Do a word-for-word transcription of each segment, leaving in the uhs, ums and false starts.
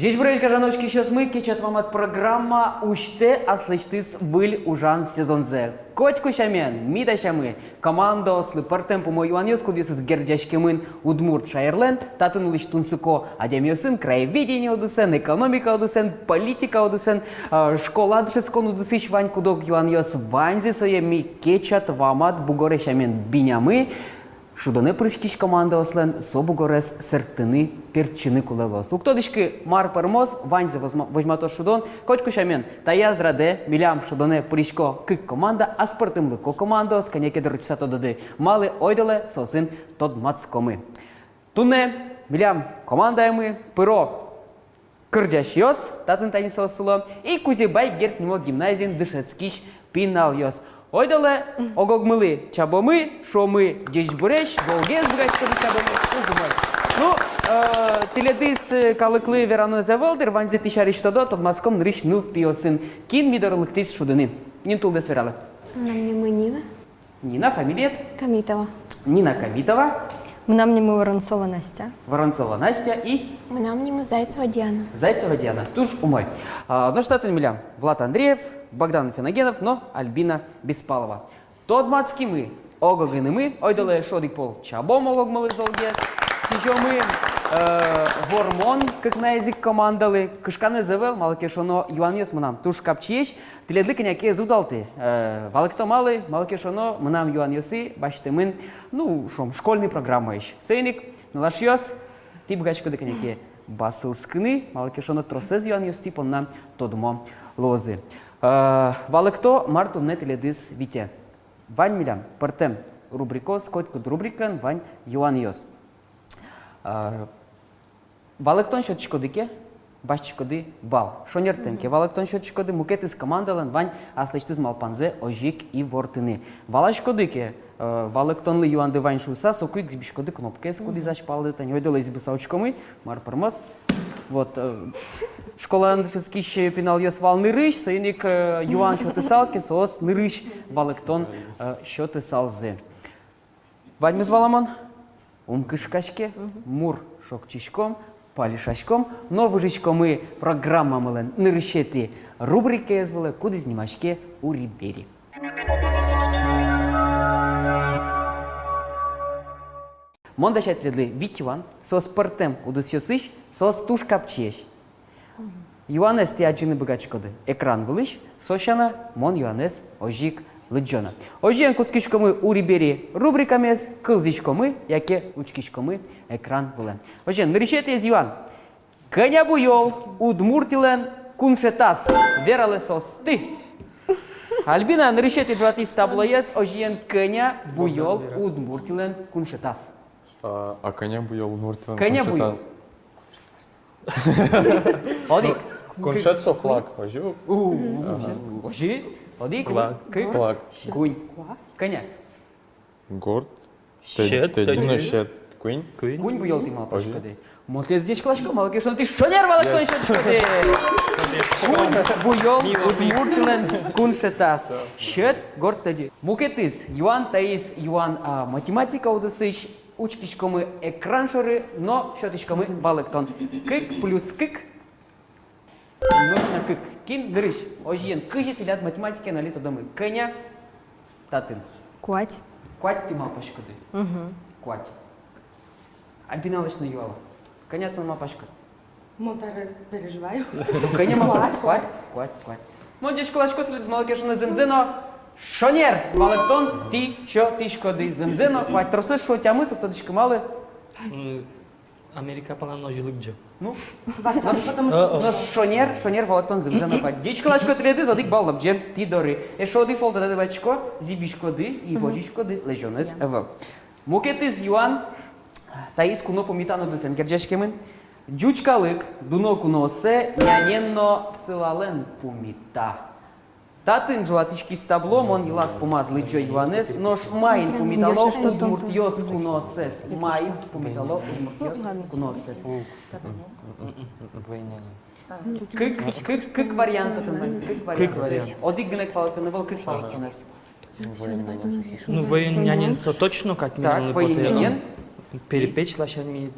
Ӟечбуресь, гажано учкисьёсмы! «Кечат вамат» программа усьтэ аслэсьтыз выль ужан сезонзэ. Котьку сямен, ми дасямы командаослы пӧртэм пумо юанъёс, кудъёсыз герӟаськемын удмурт шаерлэн, татын улӥсь тунсыко адямиосын, краеведение удысэн, экономика удысэн, политика удысэн, а, школа дышетскон удысысь вань куд-ог юанъёс. Ваньзэ сое ми «Кечат вамат» бугоре сямен бинямы. Шудонэ пыриськись командаослэн со бугорез сэрттыны, пертчыны кулэ луоз. Уг тодӥськы, мар пӧрмоз, ваньзэ возьма-, возьматоз шудон. Котьку сямен, таяз радэ милям шудонэ пырисько кык команда, аспӧртэмлыко командаос. Кӧня ке дыр ортчыса тододы, малы, ойдолэ соосын тодматскомы. Туннэ милям командаямы пыро кырӟасьёс, татын тани соос сыло, и Кузебай Герд нимо гимназиын дышетскись пиналъёс. Ойдолэ ог-огмылы чабомы, шуомы: ӟечбуресь, золгес быгатӥськоды чабыны, уз умой. Ну, э, тӥледыз, э, калыклы верано ӧвӧл дыр, ваньзы тӥ сярысь тодо, тодматском нырысь нылпиосын. Кин ми доры лыктӥз шудыны? Ним-тулдэс вералэ. Мынам нимы Нина. Нина, фамилиед? Камитова. Нина Камитова. Мынам нимы Воронцова Настя. Воронцова Настя и? Мынам нимы Зайцева Диана. Зайцева Диана. Туж умой. А, нош татын милям Влад Андреев, Богдан Феногенов но Альбина Беспалова. Тодматскимы ог-огенымы, ойдолэ эшшо одӥг пол чабом ог-огмылы золгес. Сӥзёмы, э, вормон кыкнаез ик командалы. Кышканэз ӧвӧл, малы ке шуоно, юанъёс мынам туж капчиесь. Тӥледлы кӧня ке ӧз удалты, э, валэкто малы, малы ке шуоно, мынам юанъёсы басьтэмын, ну, шуом, школьной программаысь. Соин ик, нылашъёс, тӥ быгатӥськоды кӧня ке басылскыны, малы ке шуоно, тросэз юанъёс тӥ понна тодмо луозы. Э, валэкто, мар туннэ тӥледыз витё. Вань милям пӧртэм рубрикаос, котькуд рубрикаын вань юанъёс. Э, Валэктон сётӥськоды ке, басьтӥськоды балл. Шонертэм ке валэктон сётӥськоды, мукетыз командалэн вань аслэсьтыз малпанзэ озьы ик ивортыны. Валаськоды ке, э, валэктонлы юанды вань шуыса, соку ик зӥбиськоды кнопкаез, кудӥз азьпалды. Тани ойдолэ зӥбыса учкомы, мар пӧрмоз. Вот, э, школаын дышетскись пиналъёс вал нырысь, соин ик, э, юан сётысал ке, соос нырысь валэктон, э, сётысалзы. Ваньмыз валамон? Ум кышкаське, мур шокчиськом, палишаськом но выжиськомы программамылэн нырысетӥ рубрикаез вылэ, кудӥз нимаське «Урибери». Мон дася тӥледлы вить юан, соос пӧртэм удысъёсысь, соос туж капчиесь. Юанэз тӥ адӟыны быгатӥськоды экран вылысь, со сяна мон юанэз озьы ик лыдӟо на. Озьыен, кутскиськомы «Урибери» рубрикамес, кылзӥськомы яке учкиськомы экран вылэ. Озьыен, нырысетӥез юан. Кӧня буёл Удмуртилэн куншетаз? Вералэ соосты. Альбина нырысетӥ ӝуатӥз таблоез. Озьыен, кӧня буёл Удмуртилэн куншетаз? А, а кӧня буёл Удмуртилэн куншетаз? Кӧня буёл? Одӥг. Куншет со флаг, озьы? У, озьы. Одӥг, флаг, кык, флаг, куинь. Кӧня? Горд. Сьӧд, тӧдьы но сьӧд. Куинь. Куинь. Куинь буёл, тӥ малпаськоды. Озьы. Мон тӥледыз ӟечкыласько, малы ке шуоно, тӥ шонер валэктон сётӥськоды. Куинь буёл Удмуртилэн куншетаз. Сьӧд, горд, тӧдьы. Мукетыз юан, таиз юан, а, математика удысысь. Учкиськомы экран шоры но сётӥськомы валэктон. Кык плюс кык умножить на кык. Кин нырысь? Озьыен, кызьы тӥляд математикаен али тодомы? Кӧня татын? Куать. Куать, тӥ малпаськоды? Мгм. Куать. Альбиналэсь но юало. Кӧня тон малпаськод? Мон табере переживаю. Ну, кӧня малпаськод? Куать, куать, куать. Мон ӟечкыласько тӥледыз, малы ке шуоно, зэмзэ но шонер валэктон тӥ сётӥськоды. Зэмзэ но куать. Тросэз шуо тямыс, уг тодӥськы малы. М, Америка палан озьы лыдӟо. Ну, WhatsApp, потому что... Но шонер, шонер валэктон, зэмзэ но куать. Ӟечкыласько тӥледыз, одӥг балл лобӟе тӥ доры. Эшшо одӥг пол тодады вайисько, зӥбиськоды и возиськоды, лэзёнэз ӧвӧл. Мукетыз юан, таиз куно пумитан удысэн герӟаськемын. Ӟуч калык дуно куноосыз нянен но сылалэн пумита. Татын ӝуатӥськись табло, мон йылаз-пумаз лыдӟо юанэз, нош маин пумитало удмуртъёс куноосыз? Маин пумитало удмуртъёс куноосыз? Кык, кык, кык вариант отын вань, кык вариант. Кык вариант. Одӥг гинэ валэктон ӧвӧл, кык валэктонэз. Ну, воин нянен со точно, как минимум. Так, воин нянен. Перепеч ласянь ми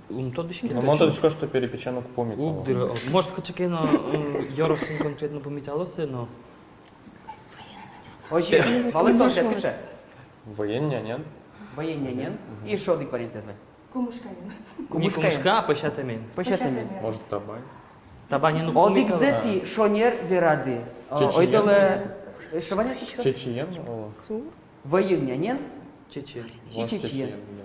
Ум тодӥське. Ну, мон тодӥсько, что перепечен уг пумит. Уг дыр. Может, кыӵе ке но, м, ёросын конкретно пумиталоз, но. Озьы, валэктон кыӵе? Вӧен нянен. Вӧен нянен. Мгм. И эшшо одӥг вариантэз вань. Кумышкаен. Кумышкаен. Не кумышка, а пӧсятэмен. Пӧсятэмен. Пӧсятэмен. Может, табань? Табанен уг пумитало. Одӥгзэ тӥ шонер верады. Э, чечыен. Ойдолэ, э, эшшо вань-а? Чечыен, о. Вӧен нянен. Чечыен. И вот чечыен. Чечыен, да.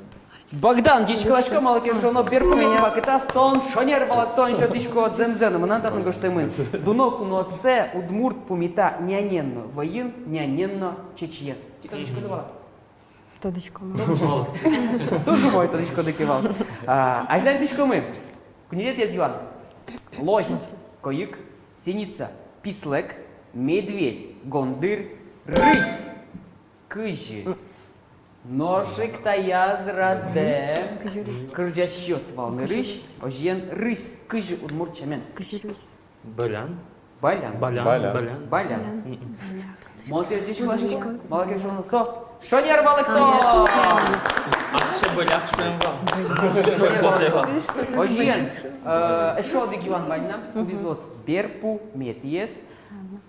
Богдан, ӟечкыласько, малы ке шуоно, берпуметӥ вакытаз тон шонер валэктон сётӥськод зэмзэ но. Мынам татын гожтэмын: дуно кунооссэ удмурт пумита нянен но вӧен, нянен но чечыен. Тӥ тодӥськоды вал-а? Тодӥськом. Туж умой тодӥськоды ке вал. А, азьланьтӥськомы. Куинетӥез юан. Лось, койык, синица, пислэг, медведь, гондыр, рысь. Кызьы? Нош ик таяз радэ кырӟасьёс вал нырысь. Озьыен, рысь кызьы удмурт сямен? Кызьы рысь? Балян. Балян. Балян. Балян. Балян. Балян. Мгм. Мон тӥледыз ӟечкыласько, малы ке шуоно, со шонер валэктон. А сыӵе баляк шуэм вал. Шонер валэктон. Озьыен, э, эшшо одӥг юан вань на, кудӥз луоз берпуметӥез.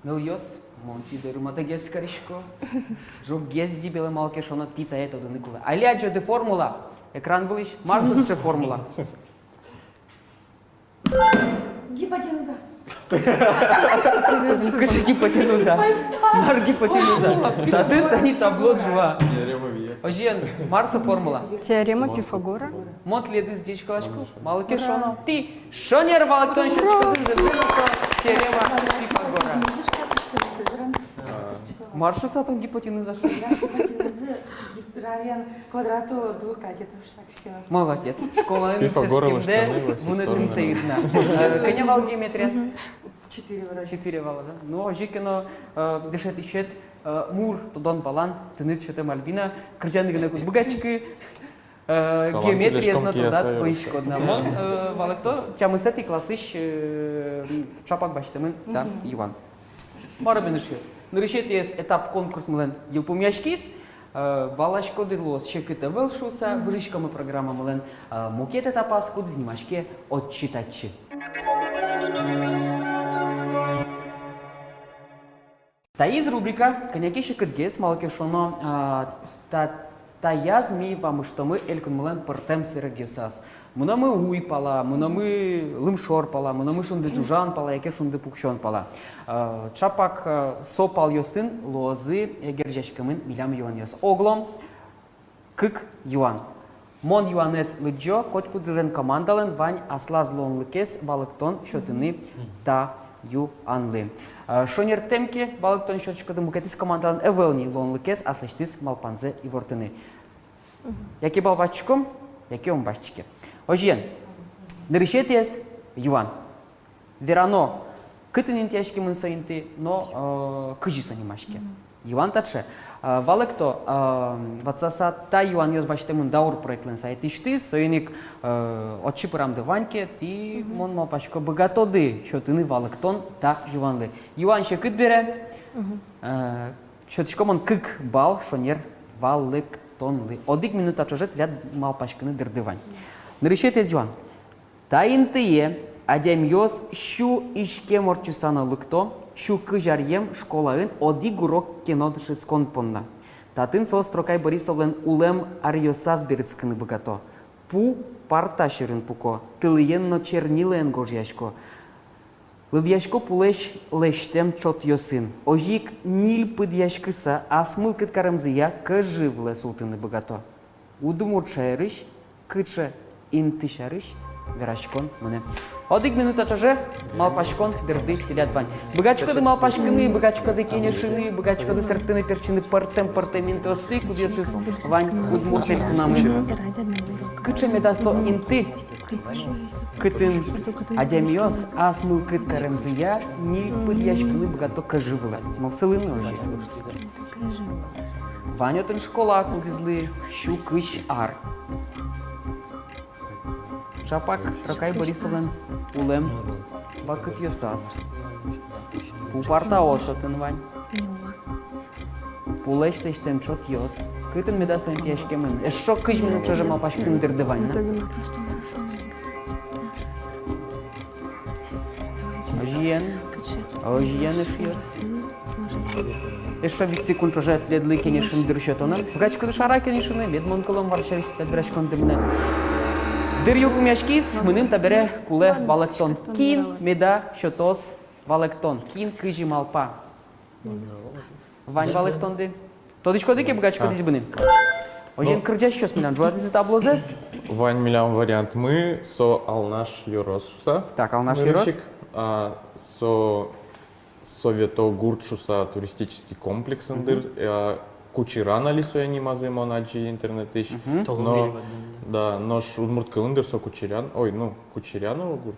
Нылъёс, мон тӥ доры матэгес карисько. Ӝоггес зӥбелэ, малы ке шуоно, тӥ тае тодыны кулэ. Али адӟоды формула, экран вылысь, мар со сыӵе формула. Гипотенуза. Кыӵе гипотенуза? Мар гипотенуза? Татын тани табло ӝуа. Теорема вие. Озьыен, мар со формула? Теорема Пифагора. Мон тӥледыз ӟечкыласько, малы ке шуоно, тӥ шонер валэктон сётӥськоды, зэмзэ но со теорема Пифагора. Мар шуса тон гипотенуза шуод? Гипотенуза гип-, равен квадрату двух катетов шуса. Молодец. Школаын Пифагоровы вунэтӥськемдэ, вунэтымтэ ӧй на. Э, кӧня вал геометрия? Четыре вроде. Четыре вал, да? Ну, озьы ке но, э, дышетӥсед, э, мур тодон-валан тыныд сётэм, Альбина, кырӟаны гинэ уд быгатӥськы, э, геометриез но тодад понӥськод на. Мон, э, валэкто, тямысэтӥ классысь, э, ӵапак басьтэмын та юан. Мар бен, эшъёс, нырысетӥез этап конкурсмылэн йылпумъяськиз. Э, валаськоды, луоз секыт ӧвӧл шуса, выжиськомы программамылэн, э, мукет этапаз, кудӥз нимаське «Отчы-татчы». Таиз рубрика кӧня ке секытгес, малы ке шуоно, а, та-, таяз ми вамыштомы элькунмылэн пӧртэм сэрегъёсаз. Мыномы уй пала, мыномы лымшор пала, мыномы шунды ӝужан пала яке шунды пуксён пала. Э, ӵапак, э, со палъёсын луозы герӟаськемын милям юанъёс. Оглом кык юан. Мон юанэз лыдӟо, котькудӥзлэн командалэн вань аслаз луонлыкез валэктон сётыны та юанлы. Э, шонертэм ке валэктон сётӥськоды, мукетыз командалэн ӧвӧл ни луонлыкез аслэсьтыз малпанзэ ивортыны. Яке бал басьтӥськом, яке ум басьтӥське. Озьыен, нырысетӥез юан. Верано, кытын интыяськемын со инты но, э, кызьы со нимаське. Юан таӵе. Э, валэкто, э, ватсаса, та юанъёс басьтэмын «Даур» проектлэн сайтысьтыз, соин ик, э, отчы пырамды вань ке, тӥ, мон малпасько, быгатоды сётыны валэктон та юанлы. Юан секыт бере, э, сётӥсько мон кык бал шонер валэктонлы. Одӥг минута ӵоже тӥляд малпаськыны дырды вань. Нырысетӥез юан. Та интые адямиос сю иськем ортчыса но лыкто, сю кызь аръем школаын одӥг урок ке но дышетскон понна. Татын соос Трокай Борисовлэн улэм аръёсаз берытскыны быгато. Пу парта сьӧрын пуко, тылыен но чернилаен гожъясько. Лыдъясько пулэсь лэсьтэм чотъёсын. Озьы ик ньыль пыдъяськыса, ас мылкыд каремзыя кӧжы вылэ султыны быгато. Удмурт шаерысь кыӵе инты сярысь вераськон мынэ? Одӥг минута ӵоже малпаськон дырды тӥляд вань. Быгатӥськоды малпаськыны, быгатӥськоды кенешыны, быгатӥськоды сэрттыны-пертчыны пӧртэм-пӧртэм интыосты, кудъёсыз вань Удмурт Элькунамы. Кыӵе меда со инты, кытын адямиос ас мылкыд каремзыя ньыль пыдъяськыны быгато кӧжы вылэ? Но сылыны озьы. Вань отын школа, кудӥзлы сю кызь ар. Ӵапак Трокай Борисовлэн улэм вакытъёсаз. Пу партаос отын вань. Пулэсь лэсьтэм чотъёс. Кытын меда со интыяськемын? Эшшо кызь минут ӵоже малпаськыны дырды вань на. Озьыен, эшъёс. Эшшо вить секунд ӵоже тӥледлы кенешыны дыр сётоно. Быгатӥськоды шара кенешыны, мед мон кылом вал сярысь тӥляд вераськонды мынэ. Дыр йылпумъяськиз, мыным табере кулэ валэктон. Кин меда сётоз валэктон? Кин кызьы малпа? Вань валэктонды. Тодӥськоды ке, быгатӥськоды зӥбыны. Озьыен, кырӟасьёс милям ӝуатӥзы таблозэс. Вань милям вариантмы, со Алнаш ёрос шуса. Так, Алнаш ёрос. Нырысь ик, а, со Совето гурт шуса туристический комплексын дыр. А, Кучыран али сое нимазы, мон адӟи интернетысь. Мгм. Но, да, нош удмурт кылын дыр со Кучерян, ой, ну, Кучеряново гурт.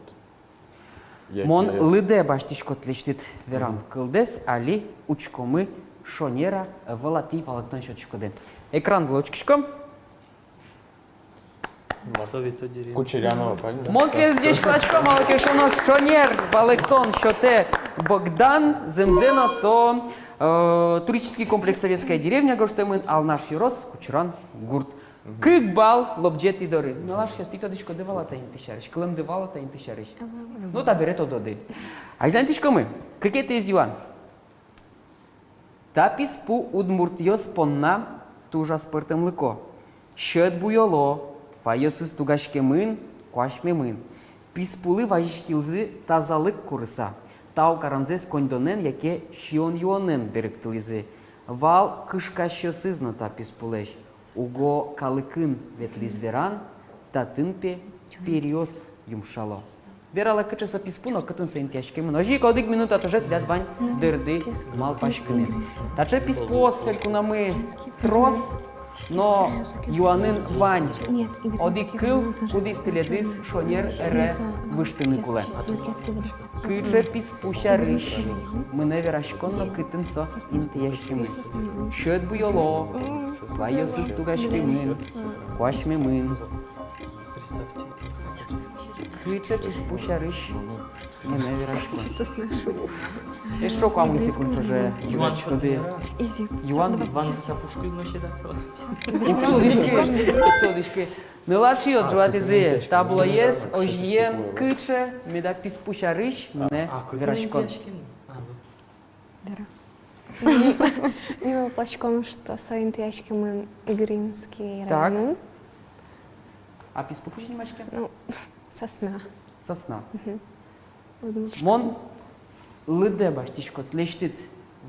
Яке... Мон лыдэ басьтӥсько тӥлесьтыд верам кылдэс, али учкомы, шонер-а, ӧвӧл-а тӥ валэктон сётӥськоды. Экран вылэ учкиськом. Совето деревня. Кучеряново, правильно? Мон тӥледыз ӟечкыласько, малы ке шуоно, шонер валэктон сётэ Богдан. Зэмзэ но, со, э, туристический комплекс «Советская деревня» гожтэмын, Алнаш ёрос, Кучыран гурт. Кык балл лобӟе тӥ доры. Нылашъёс, тӥ тодӥськоды вал-а та инты сярысь? Кылэмды вал-а та инты сярысь? Ӧвӧл. Ну, табере тододы. Азьланьтӥськомы. Кыкетӥез юан. Та писпу удмуртъёс понна туж аспӧртэмлыко. Сьӧд буёло, вайёсыз тугаськемын, куасьмемын. Писпулы вазиськылӥзы тазалык курыса. Тау каремзэс коньдонэн яке сиён-юонэн берыктылӥзы. Вал кышкасьёсыз но та писпулэсь. Уго калыкын ветлӥз веран, татын, пе, периос юмшало. Вералэ, кыӵе со писпу но кытын со интыяськемын. Озьы ик одӥг минута ӵоже тӥляд вань дырды малпаськыны. Таӵе писпуос элькунамы трос, но юанын вань одӥг кыл, кудӥз тӥледыз шонер ӧре выжтыны кулэ. Кыӵе писпу сярысь мынэ вераськон но кытын со интыяськемын? Сьӧд буёло, вайёсыз тугаськемын, куасьмемын. Кыӵе писпу сярысь мынэ вераськон? Эшшо куамын секунд ӵоже. Юан, юан, юан. Вандыса пушкыз но седа со. Уг тодӥськы, уг тодӥськы. Нылашъёс ӝуатӥзы таблоез. Озьыен, кыӵе меда писпу сярысь мынэ вераськон? Вера. Ми малпаськом, что со интыяськемын Игринский районын. А писпу кызьы нимаське? Ну, сосна. Сосна. Мгм. Мон лыдэ басьтӥсько тӥлесьтыд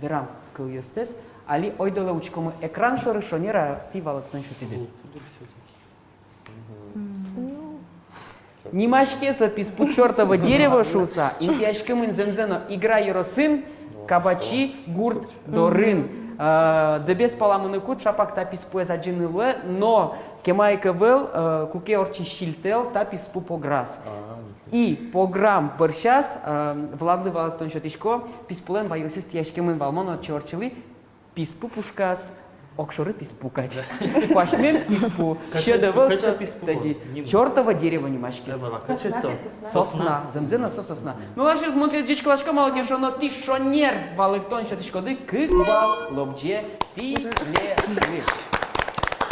верам кылъёстэс, али ойдолэ учкомы экран шоры, шонер-а тӥ валэктон сётӥды. Нимаське со писпу «Чёртово дерево» шуса, интыяськемын зэмзэ но Игра ёросын, Кабачи гурт дорын. Э, Дэбес пала мыныкуд ӵапак та писпуэз адӟыны луэ, но кема ик ӧвӧл, э, куке ортчиз сильтӧл, та писпу пограз. И пограм бӧрсяз, э, Владлы валэктон сётӥсько, писпулэн вайёсыз тӥяськемын вал, мон отчы ортчылӥ. Писпу пушказ огшоры писпу кадь. Куасьмем писпу. Сьӧд ӧвӧл со, тӧдьы. Чёртово дерево нимаське. Сосна. Сосна. Зэмзэ но со сосна. Нылашъёс, мон тӥледыз ӟечкыласько, малы ке шуоно, тӥ шонер валэктон сётӥськоды, кык балл лобӟе тӥледлы.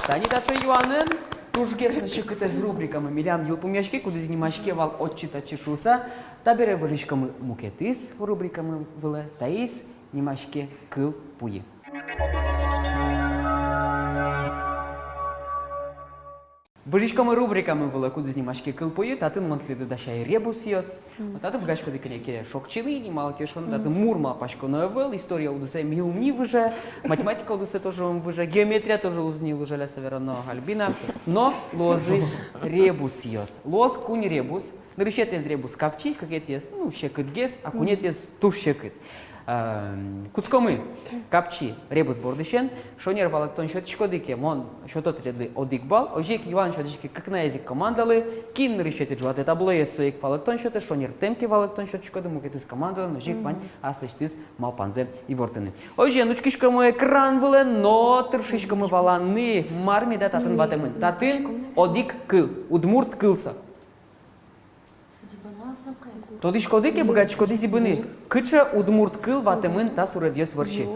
Тани таӵе юанэн тужгес но секытэз рубрикамы милям йылпумъяське, кудӥз нимаське вал «Отчы-татчы» шуса. Табере выжиськомы мукетыз рубрикамы вылэ, таиз нимаське «Кыл пуйы». Выжиськомы рубрикамы вылэ, кудӥз нимаське «Кыл пуйы». Татын мон тӥледлы дасяй ребусъёс. Мгм. Татын быгатӥськоды кӧня ке шокчыны ини, малы ке шуоно, татын мур малпаськоно ӧвӧл, история удысэ ми ум ни выжы, математика удысэ тоже ум выжы, геометрия тоже уз ни выжы, жаляса верано, Альбина. Но луозы ребусъёс. Луоз куинь ребус. Нырысетӥез ребус капчи, кыкетӥез, ну, секытгес, а куинетӥез туж секыт. Эм, кутскомы капчи ребус бордысен. Шонер валэктон сётӥськоды ке, мон сёто тӥледлы одӥг балл. Озьы ик юан сётӥське кыкнаез ик командалы. Кин нырысетӥ ӝуатэ таблоез, со ик валэктон сётэ. Шонертэм ке валэктон сётӥськоды, мукетыз командалы но озьы ик вань аслэсьтыз малпанзэ ивортыны. Озьыен, учкиськомы экран вылэ но тыршиськомы валаны, мар меда татын ватэмын. Татын одӥг кыл, удмурт кыл со. Тодӥськоды ке, быгатӥськоды зӥбыны, кыӵе удмурт кыл ватэмын та суредъёс бӧрсьы.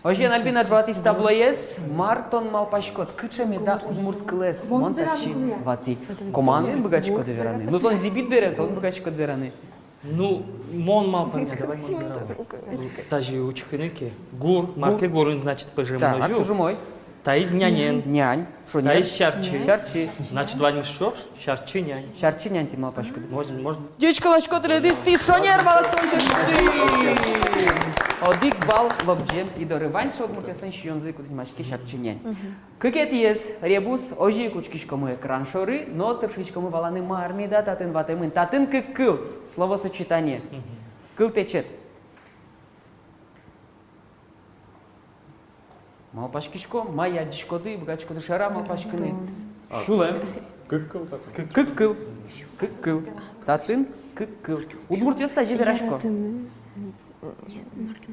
Озьыен, Альбина ӝуатӥз таблоез, мар тон малпаськод, кыӵе меда удмурт кылэз мон татчы ватӥ? Командаен быгатӥськоды вераны. Ну, тон зӥбид бере, тон быгатӥськод вераны. Ну, мон малпамъя, давай мон верало. Тазьы учкыны ке. Гур, мар ке гурын, значит, пыжем. Так, озьы. Туж умой. Таиз нянен. Нянь. Шонер. Таиз сярчы. Сярчы. Значит, ваньмыз шор, сярчы нянь. Сярчы нянь, тӥ малпаськоды. Можно, можно. Ӟечкыласько тӥледыз, тӥ шонер валэктон сётӥды. Одӥг балл лобӟем тӥ доры. Вань со удмуртъёслэн сиёнзы, кудӥз нимаське сярчы нянь. Кыкетӥез ребус, озьы ик учкиськомы экран шоры, но тыршиськомы валаны, мар меда татын ватэмын. Татын кык кыл, словосочетание. Кылтэчет. Малпаськисько, мае адӟиськоды, быгатӥськоды шара малпаськыны. Сюлэм. Кык кыл татын. Кык кыл. Кык кыл. Татын кык кыл. Удмуртъёс тазьы верасько. Яратыны.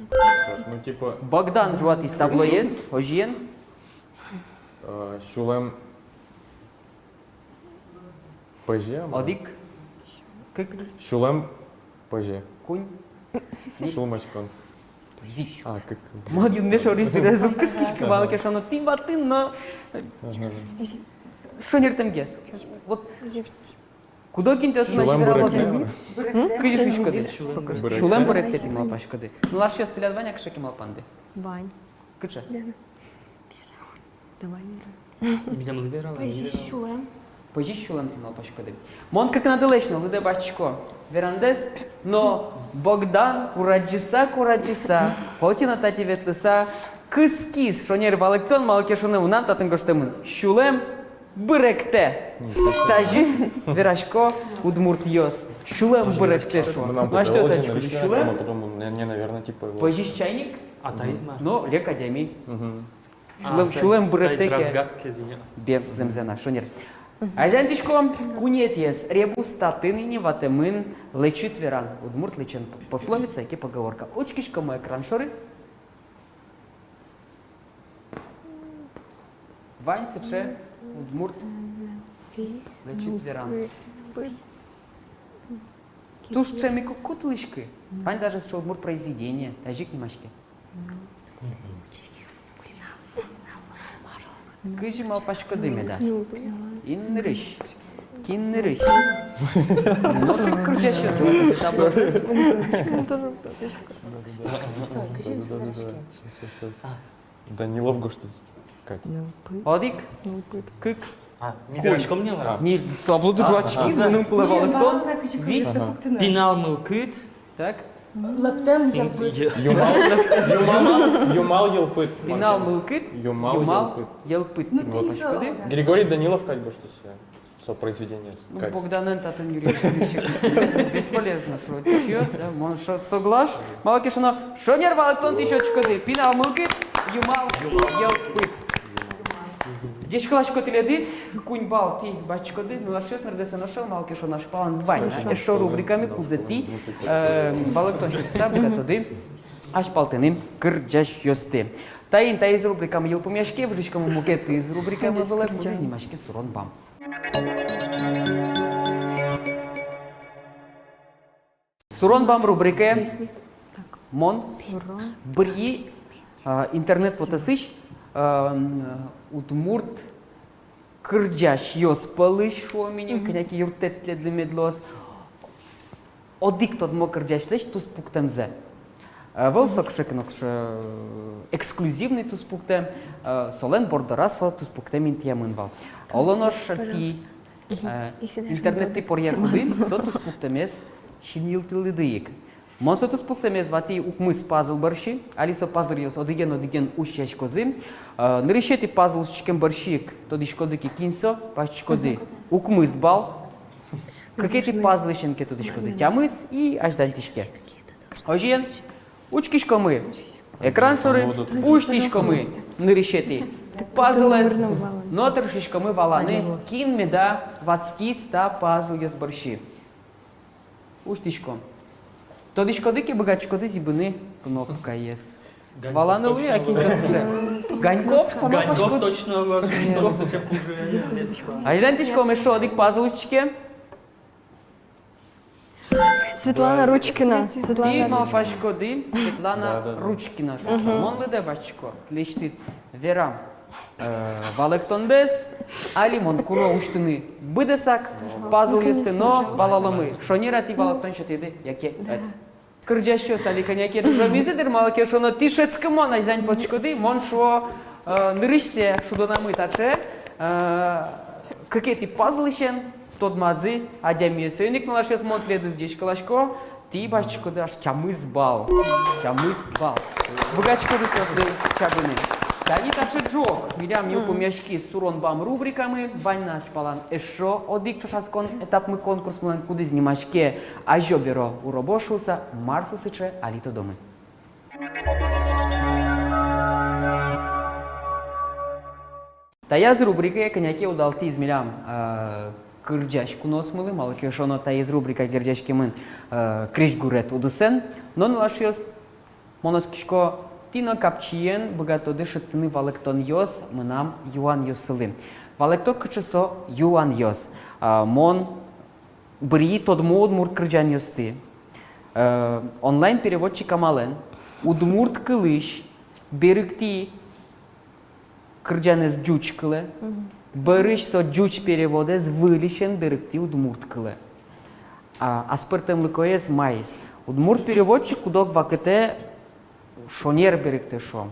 Так, ну, типа, Богдан ӝуатӥз таблоез, озьыен. Э, сюлэм пыже, а? Одӥг. Кык. Сюлэм пыже. Куинь. Сюлмаськон. Вить. А, кык. Мон юнме шорысь дырез уг кыскиськы, малы ке шуоно, тӥ матын но. Ага. Шонертэмгес. Вот. Куд-ог интыосын озьы вералозы. Сюлэм бырекъя. Кызьы шуиськоды? Сюлэм бырекъя. Сюлэм бырекъя, тӥ малпаськоды. Нылашъёс, тӥляд вань-а кыӵе ке малпанды? Вань. Кыӵе? Давай, Мира. Милемлы вералэ. Пӧзись сюлэм. Пӧзись сюлэм, тӥ малпаськоды. Мон кыкнадылэсь но лыдэ басьтӥсько верандэс, но Богдан курадӟыса, курадӟыса, хоть но татӥ ветлыса, кыскиз шонер валэктон, малы ке шуоно, мынам татын гожтэмын: сюлэм быректэ. Тазьы верасько удмуртъёс. Сюлэм быректэ, шуо. Мынам асьтэос адӟиськоды сюлэм. Потом мне, наверное, типа, вот. Пӧзись чайник. А таиз мар? Но лек адями. Мгм. Сюлэм, а, сюлэм быректэ ке. Разгадка зиня. Бен, зэмзэ но, шонер. Азьланьтӥськом, куинетӥез ребус, татын ини ватэмын лэчыт веран. Удмурт лэчыт, пословица яке поговорка. Учкиськом экран шоры. Вань сыӵе удмурт лэчыт веран. Туж ӵем ик уг кутылӥськы. Вань даже сыӵе удмурт произведение, тазьы ик нимаське. Кызьы малпаськоды меда? Ин нырысь. Кин нырысь? Нош ик кырӟась ётӥз. Данилов гожтӥз. Кать. Нылпы. Одӥг. Нылпы. Кык. А, ми вераськом ни, а? Ньыль. Таблоды ӝуатскиз, мыным кулэ валэктон. Вить. Ага. Пинал мылкыд. Так. Лэптэм йылпыд. Юмал, юмал, юмал йылпыд. Пинал мылкыд, юмал йылпыд. Ну, ты ещё, да. Григорий Данилов кадь гожтӥз. Со произведение. Ну, кадь. Богданэн татын юри. Бесполезно, шуо, тӥ, да, мон со-, соглаш. Малы ке шуоно, шонер валэктон тӥ сётӥськоды. Пинал мылкыд, юмал йылпыд. Ӟечкыласько тӥледыз, куинь балл тӥ басьтӥськоды, нылашъёс, нырдэс эн ошо, малы ке шуоно, азьпалан вань эшшо рубрикамы, кудзэ тӥ, э, валэктон сётыса быгатоды азьпалтыны кырӟасьёсты. Таин таиз рубрикамы йылпумъяське, выжиськомы мукетыз рубрикамы вылэ, кудӥз нимаське «Сурон бам». «Сурон бам» рубрикае мон быръи, а, интернет вотэсысь, а, м, удмурт кырӟасьёс пӧлысь, шуом ини, кӧня ке юрттэт тӥледлы мед луоз. Одӥг тодмо кырӟасьлэсь туспуктэмзэ. Э, ӧвӧл со кыӵе ке но, кыӵе, э, эксклюзивный туспуктэм, э, солэн борддораз со туспуктэм интыямын вал. Оло нош тӥ, э, интернеттӥ поръякуды, со туспуктэмез синйылтылӥды ик. Мон со туспуктэмез ватӥ укмыс пазл бӧрсьы, али со пазлъёс одӥген-одӥген усьяськозы. Э, нырысетӥ пазл усьтӥськем бӧрсьы ик тодӥськоды ке, кин со, басьтӥськоды укмыс балл. Кыкетӥ пазлысен ке тодӥськоды, тямыс, и азьланьтӥське. Озьыен, учкиськомы экран шоры, усьтӥськомы нырысетӥ пазлэз, но тыршиськомы валаны, кин меда ватскиз та пазлъёс бӧрсьы. Усьтӥськом. Тодӥськоды ке, быгатӥськоды зӥбыны кнопкаез. Валаны луэ-а, кин со сыӵе? Ганьков? Ганьков точно вал. Азьланьтӥськом, эшшо одӥг пазл усьтӥське. Светлана Ручкина. Светлана Ручкина. Тӥ малпаськоды, Светлана Ручкина шуыса. Мгм. Мон лыдэ басьтӥсько, тӥлесьтыд верам. э, валэктондэс. Али мон куро усьтыны быдэсак пазлъёсты, но валаломы, шонер-а тӥ валэктон сётӥды, яке ӧд. Кырӟасьёс али кӧня ке ӝожомизы, дыр, малы ке шуоно, тӥ шӧдскымон азьлань потӥськоды, мон шуо, э, нырысьсэ шудонамы таӵе, э, кыкетӥ пазлысен тодмазы адямиос. Соин ик, нылашъёс, мон тӥледыз ӟечкыласько, тӥ басьтӥськоды аж тямыс балл. Тямыс балл. Быгатӥськоды соослы чабыны. Тани таӵе ӝог милям йылпумъяськиз «Сурон бам» рубрикамы. Вань на азьпалан эшшо одӥг ӵошатскон этапмы конкурсмылэн, кудӥз нимаське «Азё беро уробо» шуыса. Мар со сыӵе, али тодомы. Таяз рубрикае кӧня ке удалтӥз милям, э, кырӟаськонъёсмылы, малы ке шуоно, таяз рубрика герӟаськемын, э, крезьгурет удысэн. Но, нылашъёс, мон оскисько, тӥ но капчиен быгатоды шедьтыны валэктонъёс мынам юанъёсылы. Валэкто, кыӵе со юанъёс. Э, мон быръи тодмо удмурт кырӟанъёсты, э, онлайн-переводчик амалэн удмурт кылысь берыктӥ кырӟанэз ӟуч кылэ, бӧрысь со ӟуч переводэз выльысен берыктӥ удмурт кылэ. А, аспӧртэмлыкоез маиз? Удмурт переводчик куд-ог вакытэ шонер берыктэ, шуом.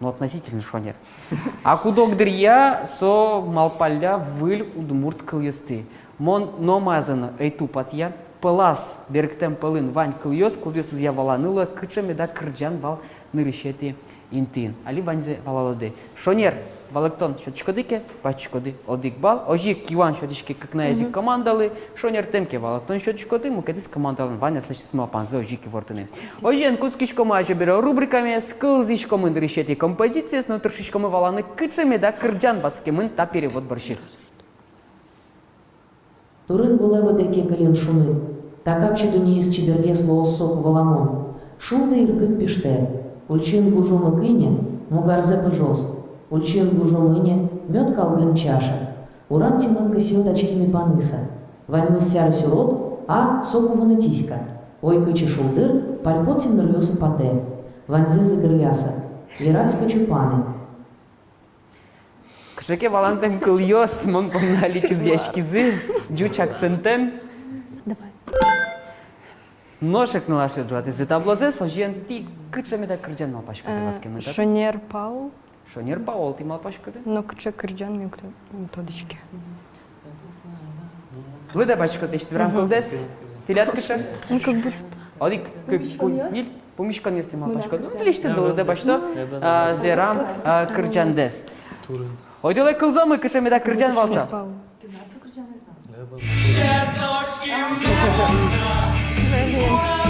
Ну, относительно шонер. А куд-ог дыръя со малпалля выль удмурт кылъёсты. Мон номыразэ но ӧй тупатъя, пӧлаз берыктэм пӧлын вань кылъёс, кудъёсызъя валаны луэ, кыӵе меда кырӟан вал нырысетӥ интыын. Али ваньзэ валалоды. Шонер валэктон сётӥськоды ке, басьтӥськоды одӥг балл. Озьы ик юан сётӥське кыкназы ик командалы. Шонертэм ке валэктон сётӥськоды, мукетыз командалэн вань аслэсьтыз малпанзы озьы ик ивортыны. Озьыен, кутскиськомы «Азё беро» рубрикамес, кылзӥськомы нырысетӥ композициез но тыршиськомы валаны, кыӵе меда кырӟан ватскемын та перевод бӧрсьы. Турын вылэ вӧдэ кекылин шуныт. Та капчи дуннеез чебергес луоз соку валамон. Шунды иркыт пиштэ. Ульчын гужум ик ини, мугарзэ пыжоз. Ульчын гужум ини, мёд калгын чаша. Урам тӥмын кысё тачкиме паныса. Ваньмыз сярысь урод, а соку вунэтӥська. Ой, кыӵе шулдыр, пальпотӥ ныръёсы патэ. Ваньзэ зыгыръяса. Верасько чупаны. Кыӵе ке валантэм кылъёс мон понна али кылзӥськизы, ӟуч акцентэм. Давай. Нош ик нылаш ӝуатӥзы таблозэс. Озьыен, тӥ кыӵе меда кырӟан малпаськоды ватскемын татын? Шонер паол. Шонер паол тӥ малпаськоды? Но кыӵе кырӟан, мон уг тодӥськы. Лыдэ басьтӥсько тӥлесьтыд верам кылдэс. Тӥляд кыӵе? Ну, как будто. Одӥг, кык, куинь, ньыль. Пумиськонъёс тӥ малпаськоды. Ну, тӥлесьтыд лыдэ басьто, а, верам, а, кырӟандэс. Ойдолэ кылзомы, кыӵе меда кырӟан вал со.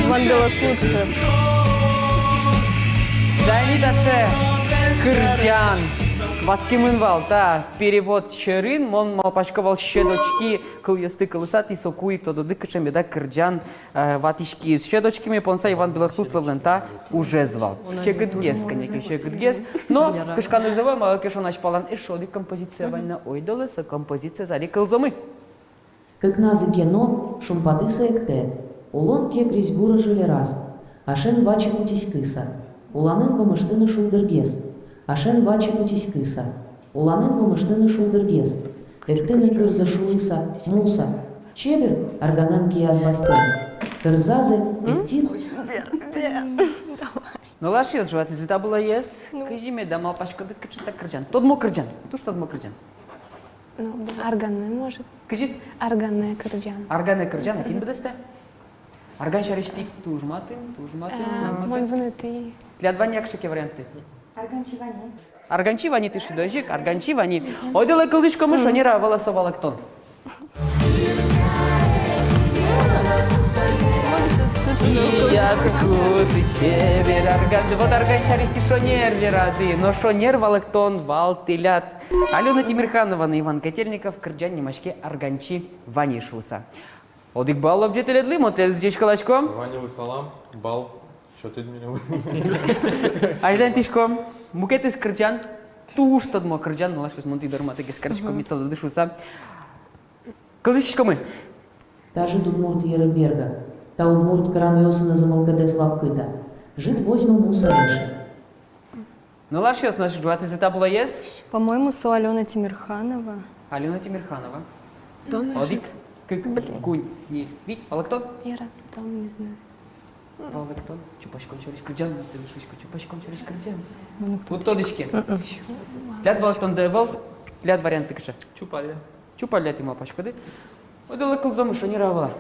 Вандалослудцы. Тани таӵе кырӟан ватскемын вал та перевод сьӧрын. Мон малпасько вал, сьӧд очки кылъёсты кылыса, тӥ соку ик тододы, кыӵе меда кырӟан, э, ватӥськиз. Сьӧд очкиме понса Иван Белослудцевлэн та ужез вал. Секытгес, кӧня ке секытгес. Но кышканэз ӧвӧл, малы ке шуоно, азьпалан эшшо одӥг композиция вань на. Ойдолэ со композициез али кылзомы. Кыкназы ке но шумпотыса эктэ. Улон ке крезьгур ӝылераз. Ашен ваче кутӥськыса. Уланын вамыштыны шулдыргес. Ашен ваче кутӥськыса. Уланын вамыштыны шулдыргес. Эктыны кырзэ шуыса, муса. Чебер, арганэн кияз басьтэм. Кырзазэ эктӥд. Нылашъёс ӝуатӥзы таблоез. Ну. Кызьы меда малпаськоды, кыӵе та кырӟан? Тодмо кырӟан. Туж тодмо кырӟан. Ну, арганэ, может. Кызьы? Арганэ кырӟан. Арганэ кырӟан, а кин быдэстэ? Арган сярысь тӥ туж матын, туж матын, э, туж матын. Мон вунэтӥ. Тӥляд вань-а кыӵе ке вариантты? Арганчи вани. Арганчи вани, тӥ шуиды озьы ик, арганчи вани. Ойдолэ кылзӥськомы, шонер-а, ӧвӧл-а со валэктон. Кияд куты чебер арганды. Вот арган сярысь тӥ шонер верады. Но шонер валэктон вал тӥляд. Алёна Тимирханова но Иван Котельников, кырӟан нимаське «Арганчи вани» шуыса. Одӥг балл лобӟе тӥледлы, мон тӥледыз ӟечкыласько. Ванилы салам, балл сётӥд милемлы. Азьланьтӥськом. Мукетыз кырӟан, туж тодмо кырӟан, нылашъёс, мон тӥ доры матыгес карисько, мгм, ми тододы шуыса. Кылзӥськомы. Та жыт удмурт йыры берга. Та удмурт кранъёсынызы мылкыдэз лапкыта. Жыт возьма муса эше. Нылашъёс, нош ик ӝуатӥзы таблоез. По-моему, со Алёна Тимирханова. Алёна Тимирханова. Тон? Одӥг, кык, куинь, ньыль, вить, валэктон? Вера, тон, не знаю. Валэктон. Чупаськон сярысь кырӟан, тӥ шуиськоды, чупаськон сярысь кырӟан. Уд тодӥське. Мгм. Тӥляд валэктонды ӧвӧл, тӥляд вариантты кыӵе? Чупалля. Чупалля тӥ малпаськоды. Ойдолэ кылзомы, шонер-а, ӧвӧл-а.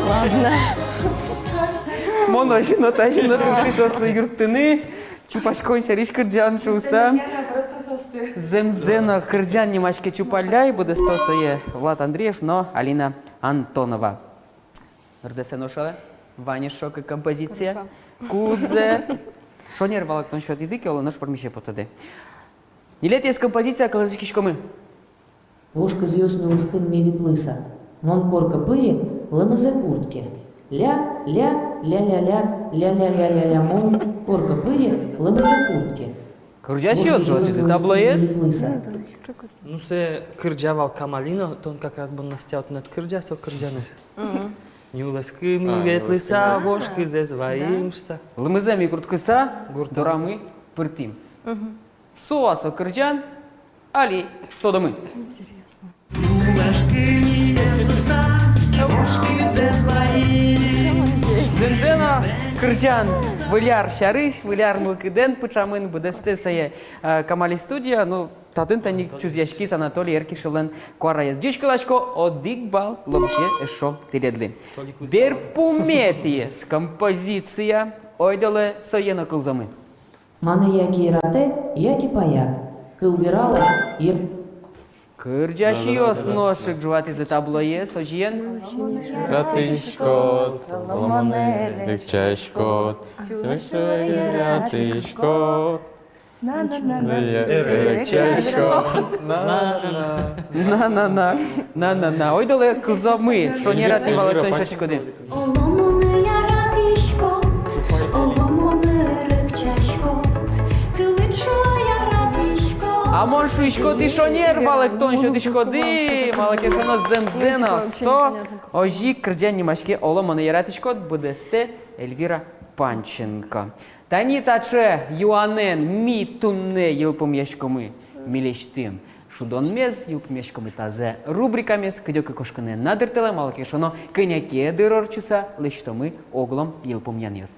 Ладно. Мон озьы но, тазьы но тырши соослы юрттыны, чупаськон сярысь кырӟан шуыса. Зэмзэ но, кырӟан нимаське «Чупалляй», быдэсто сое Влад Андреев но Алина Антонова. Нырдэс но шуэ, вань эшшо кык композиция. Хорошо. Кудзэ шонер валэктон сётӥды ке, оло, нош вормисе потоды. Ньылетӥез композиция, кылзӥськиськомы. Вож кызъёс нюлэскын ми ветлыса, мон корка пыри лымызэ куртке. Ля, ля, ля, ля, ля, ля, ля, ля, ля, ля, мон корка пыри лымызэ куртке. Кырӟасьёс, ӝуатӥзы таблоез. Ну, сое кырӟа вал Камали но, тон как раз бон, Настя, отын ӧд кырӟа со кырӟанэз. Мгм. Нюлэскын ми ветлыса, вож кызэз вайим шуыса. Лымызэ ми курткыса, гуртамы дорамы пыртӥм. Мгм. Со-а со кырӟан, али тодомы. Интересно. Зэмзэ но, кырӟан Выль ар сярысь, Выль ар мылкыдэн пыӵамын, быдэстэ сое, э, Камали студия. Ну, татын тани чузъяськиз Анатолий Эркишевлэн куараез. Ӟечкыласько, одӥг балл лобӟе эшшо тӥледлы. Берпуметӥез композиция, ойдолэ сое но кылзомы. Маны яке яратэ, яке пая. Кыл вералэ, еп. Кырӟасьёс нош ик ӝуатӥзы таблоез, озьыен. Яратӥськод, оло монэ рекчаськод. Чувашия, яратӥськод. На-на-на. Рекчаськод. На-на-на. На-на-на. На-на-на. Ойдолэ кылзомы, шонер-а тӥ валэктон сётӥськоды. Оло монэ яратӥськод, оло монэ рекчаськод, кылыд шуо яратӥськод. А мон шуисько, тӥ шонер валэктон сётӥськоды, малы ке шуоно, зэмзэ но, со озьы ик кырӟан нимаське «Оло монэ яратӥськод», быдэстэ Эльвира Панченко. Тани таӵе юанэн ми туннэ йылпумъяськомы милесьтым шудонмес, йылпумъяськомы тазэ рубрикамес, кыдёке кошкыны ӧй на дыртэлэ, малы ке шуоно, кӧня ке дыр ортчыса лэсьтомы оглом йылпумъянъёс.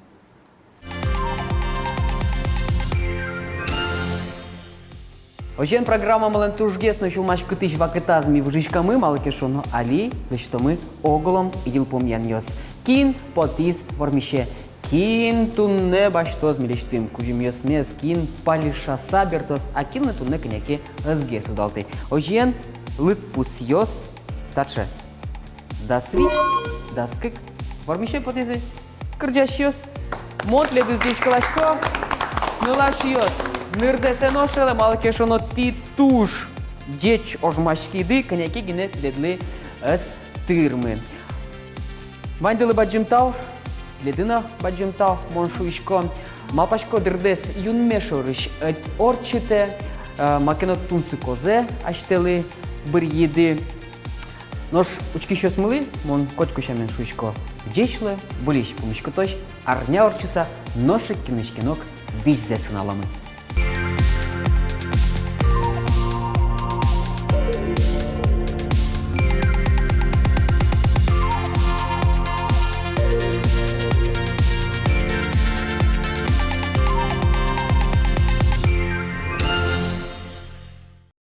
Озьыен, программамылэн тужгес но сюлмаськытӥсь вакытаз ми выжиськомы, малы ке шуоно, али лэсьтомы оглом йылпумъянъёс. Кин потӥз вормисе? Кин туннэ басьтоз милесьтым кузьымъёсмес, кин палляса бертоз, а кинлы туннэ кӧня ке ӧз гес удалты. Озьыен, лыдпусъёс таӵе: дас вить, дас кык. Вормисе потӥзы кырӟасьёс. Мон тӥледыз ӟечкыласько. Нылашъёс, нырдэс но ӧй шӧлэ, малы ке шуоно, тӥ туж ӟеч ожмаськиды, кӧня ке гинэ тӥледлы ӧз тырмы. Ваньдылы бадӟым тау, тӥледлы но бадӟым тау мон шуисько. Малпасько, дырдэс юнме шорысь ӧд ортчытэ, э, маке но тунсыкозэ асьтэлы быръиды. Нош учкисьёсмылы мон котьку сямен шуисько: ӟеч луэ, выльысь пумиськытозь, арня ортчыса нош ик кинлэсь ке но визьзэ сыналомы.